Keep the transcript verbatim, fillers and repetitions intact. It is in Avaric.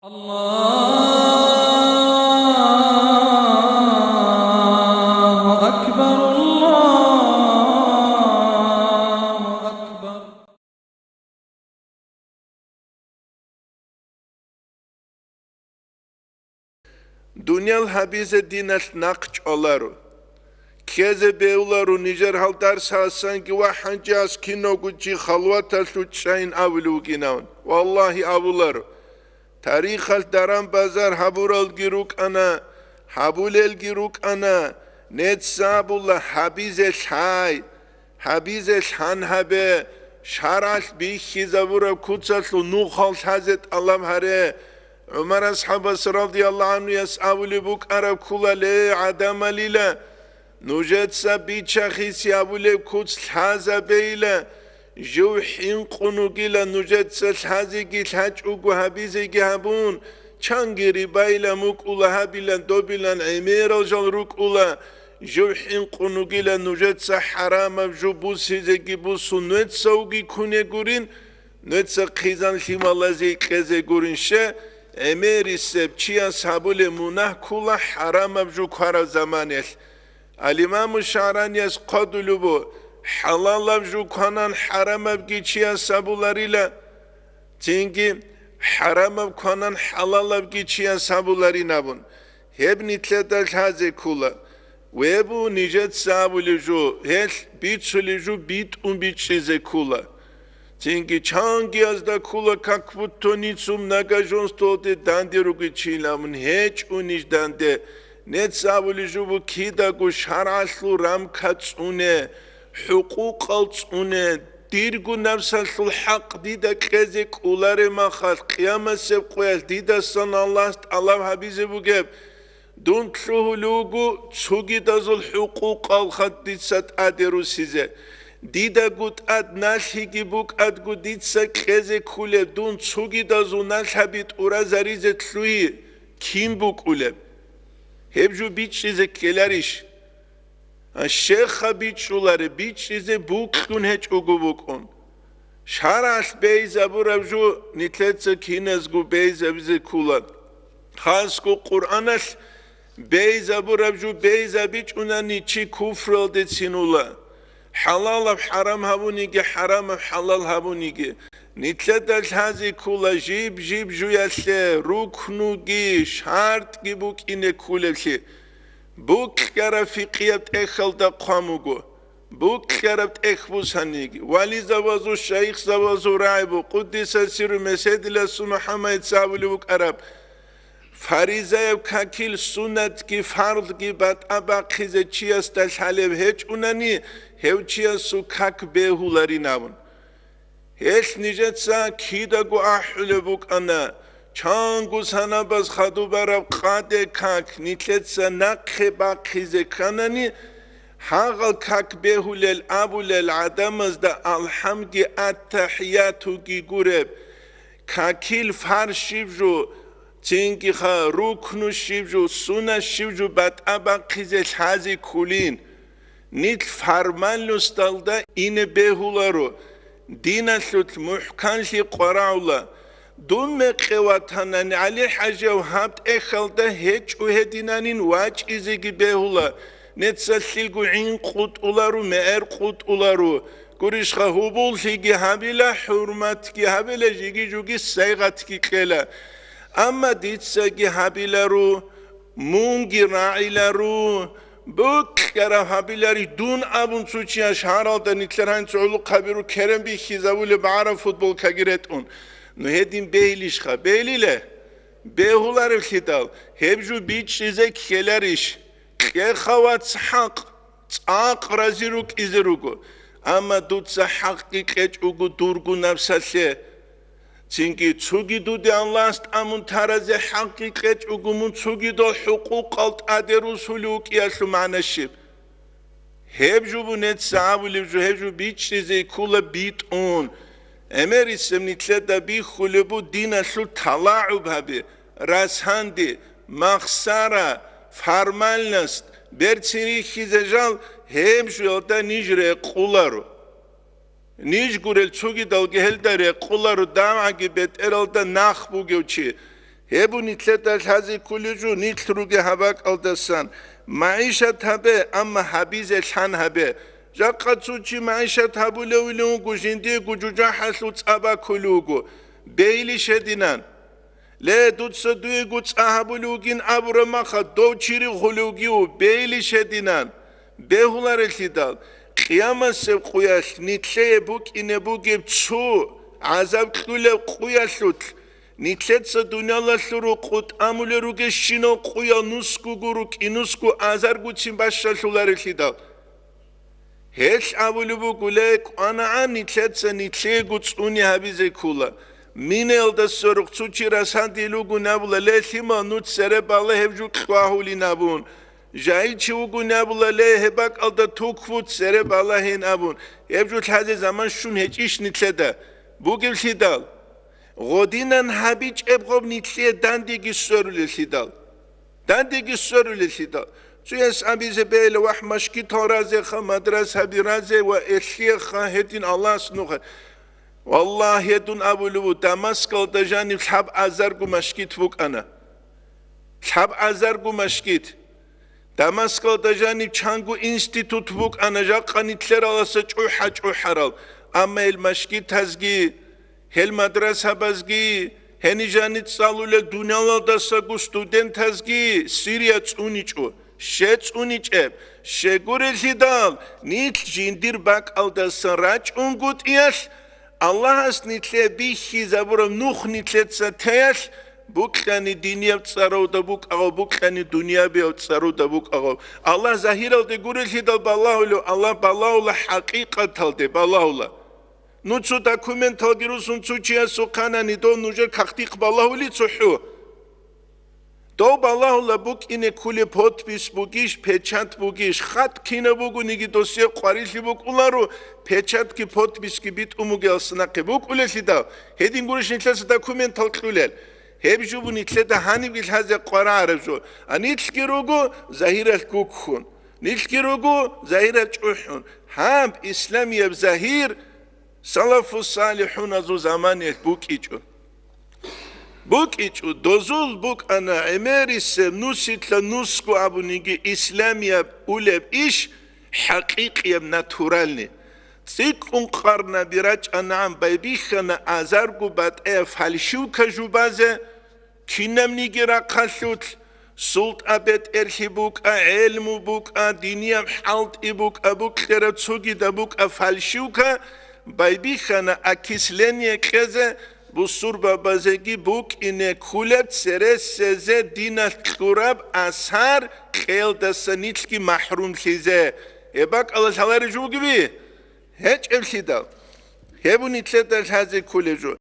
الله أكبر، الله أكبر. Дуниял гьабизе диналъ нахъ чӀваларо. Ккезе бегьуларо нижер гьал дарс гьасанги ва гьанже гьас кинавго чи халваталъув чӀайин абулев вугинавун. Валлагьи, абуларо. Тарихалъ даран-базар гьабуралги рукӀана, гьабулелги рукӀана, нецц абула гьабизе лъай. Гьабизе лъан гьабе, шаргӀалъ бихьизабураб куцалъул нухал лъазе тӀалаб гьаре. ГӀумар асхӀабас радияллагьу гӀанхуяс абулеб букӀараб ккола, ле, гӀадамалила, нужеца бича-хиси абулеб куц лъазабейила, жив хӀинкъун вугила нужеца лъазеги лъачӀого гьабизеги гьабун, чанги рибайилан мукӀула гьабилан добилан гӀемерал жал рукӀула, жив хӀинкъун вугила нужеца хӀарамаб жо бусизеги бусун, нуецавги кунегурин, нуеца хъизан лъималазе кьезе гурин. Ще, гӀемерисеб чияс гьабулеб мунагь ккола хӀарамаб жо квараб заманаялъ. Ал-Имаму ШагӀранияс хъвадулеб буго, хӀалалаб жо кванан хӀарамабги чияс гьабуларила, цинги хӀарамаб кванан хӀалалабги чияс гьабуларин абун. Гьеб нилъеда лъазе ккола. Вебу нижеца абулеб жо, гьелъ бицулеб жо битӀун бичӀчӀизе ккола. Цинги чангиязда ккола, как будто ницун нагажонстволде данде ругичилан гьечӀо ниж данде. Нецц абулеб жо бу кидаго шаргӀалъул рамка цӀуне, хӀукъукъал цӀуне, дирго напсалъул хӀакъ дида кьезе кӀолареб махалъ, къиямасеб къоялъ дидасан Аллагьас тӀалаб гьабизе бугеб. Дун лъугьулев вуго цогидазул хӀукъукъал хадуб дица тӀаде русизе. Дидаго тӀад налъиги букӀадго дица кьезе кколеб, дун цогидазул налъаби тӀуразаризе лъугьи кин букӀулеб? Гьеб жо бичӀчӀизе ккеларищ? А щеха бичӀчӀуларе, бичӀчӀизе бокьун гьечӀого букӀун. ШаргӀалъ бейзабураб жо нилъеца киназго бейзабизе ккола. Хасго Къуръаналъ бейзабураб жо бейзабичӀунани чи куфруялде цинула. ХӀалалаб хӀарам гьабуниги, хӀарамаб хӀалал гьабуниги. Нилъеда лъазе ккола жиб-жиб жуялъе рукнуги шартӀги букӀине кколеблъи. Букьараб фикъияб тӀехьалда хъван буго. Букьараб тӀехь бусаниги, вализабазул, шайихзабазул рагӀи бу, къуддиса сирру, Меседиласул МухӀаммадица абулеб букӀараб, фаризаяб какил суннатги фардлги батӀа бахъизе чиясда лъалеб гьечӀунани, гьев чиясул как бегьуларин абун. Гьелъ нижеца кидаго ахӀулеб букӀана, чанго санабаз хадубараб къаде как нилъеца нахъе бахъизе кканани, гьагъал как бегьулел абулел гӀадамазда алхӀамги аттахӀиятуги гуреб, какил фарз щиб жо, цинги ха рукну щиб жо, сунна щиб жо батӀа бахъизе лъазе кколин. Нилъ формальносталда ине бегьуларо, диналъулъ мухӀканлъи къварагӀула. Дун мекъи ватанани, ГӀали-хӀажияв гьаб тӀехьалда гьечӀо гьединанин вачӀизеги бегьула. Нецалъилго гӀин къутӀуларо, мегӀер къутӀуларо. Гурищха, гьубуллъиги гьабила, хӀурматги гьабила, жиги-жуги сайгъатги кьела. Амма дицаги гьабиларо, мунги рагӀиларо, букьараб гьабилари дун абун цо чияс шагьаралда нилъер гьанцӀ гӀолохъабиру керен бихьизабулеб багӀараб футболкаги ретӀун. Ну гьедин бегьилищха? Бегьилиле? Бегьуларевлъидал, гьеб жо бичӀчӀизе ккеларищ? Кьеха, вац, хӀакъ, цӀакъ рази рукӀизе руго, амма дуца хӀакъги кьечӀого дурго напсалъе. Цинги цоги дуде Аллагьас тӀамун таразе хӀакъги кьечӀого, мун цогидал хӀукъукъал тӀаде русулев вукӀиялъул магӀна щиб? Гьеб жо бу нецц абулеб жо, гьеб жо бичӀчӀизе ккола битӀун. ГӀемерисеб нилъеда бихьулеб бу диналъул талагӀуб гьаби, расанди, махсара, формальность, берцин рихьизе жал, гьеб жоялда ниж рекъуларо. Ниж гурел цогидалги гьелда рекъуларо, давгӀаги бетӀералда нах бугев чи. Гьеб нилъеда лъазе кколеб жо, нилъ ругел гьаб бакӀалдасан магӀишат гьабе, амма гьабизе лъан гьабе. Жакъа цо чи магӀишат гьабулевилан вуго, жиндиего жужахӀалъул цӀа бакулев вуго, бегьилищ гьединан. Ле, дуца дуего цӀа гьабулев вугин абураб маха, дов чи ригъулев вугев, бегьилищ гьединан. Бегьуларелъидал, къиямасеб къуялъ нилъее букӀине бугеб цо гӀазаб кьулеб къуялъулъ, нилъеца дуниялалъул рукъу тӀамулел ругещинал къуял нусгого рукӀинусго азаргуцин бащалъуларелъидал. Гьелъ абулеб буго, ле, кӀванагӀан нилъеца нилъеего цӀуни гьабизе ккола. Минаялдаса рухъ цо чи расадил вугин абула, ле, лъимал, нуц цере бала гьеб жо кьвагьулин абун. Жагьил чи вугин абула, ле, гьеб бакӀалда тукбуц цере балагьин абун, гьеб жо лъазе заман щун гьечӀищ нилъеда? Бугеблъидал, гъодинан гьабичӀеб гъоб нилъее дандеги сверулелъидал. Дандеги сверулелъидал. Цояс абизе бегьила, вахӀ, машгитал разеха, мадрасаби разе ва элъиеха гьедин Аллагьас нуха. Валлагь, гьедун абулев ву, Дамаскалда жанив лъаб азарго машгит букӀана. Лъаб азарго машгит. Дамаскалда жаниб чанго институт букӀана, жакъа нилъераласа чӀухӀа-чӀухӀарал, амма гьел машгитазги, гьел мадрасабазги, гьениб жаниб цӀалулел дуниялалдасаго студентазги Сирия цӀуничӀо. Ще цӀуничӀеб, щегурелъидал, нилъ жиндир бакӀалдасан рачӀунгутӀиялъ, Аллагьас нилъее бихьизабураб нух нилъеца теялъ, букьани динияб цӀаралда букӀагъав, букьани дуниябияб цӀаралда букӀагъав. Аллагь загьиралде гурелъидал балагьулев, Аллагь балагьула хӀакъикъаталде балагьула. Ну цо документалги русун цо чиясухъанани, дов нужер кахтихъ балагьули цохӀо. Дов балагьула букӀине ккулеб подпись бугищ, печать бугищ, хат кинаб бугониги досие къварилъи букӀуларо, печатги подписьги битӀун бугелалса нахъе букӀулелъидал, гьедин гурищ нилъеца документал кьулел. Гьеб жо бу нилъеда гьанибги лъазе къварагӀараб жо. А нилъги руго загьиралъ гуккун. Нилъги руго загьиралъ чӀухӀун. Гьаб, исламияб загьир салафу-салихӀуназул заманиялъ букӀичӀо. БукӀичӀо, дозул букӀана гӀемерисеб, нусилъа нусго абуниги исламияб улеб иш, хӀакъикъияб, натуральный. ЦӀикӀкӀун къарнаби рачӀанагӀан байбихьана азарго батӀаяб фальшивка жубазе, кинабниги рахъалъулъ, султӀа-бетӀерлъи букӀа, гӀелму букӀа, динияб хӀалтӀи букӀа, букьараб цогидаб букӀа фальшивка, байбихьана окисление кьезе, бусурбабазеги букӀине ккулеб цересезе диналъ кьураб асар кьеялдаса нилъги махӀрумлъизе. Гьеб бакӀалда лъалареб жо бугеби? ГьечӀеблъидал. Гьеб нилъеда лъазе кколеб жо.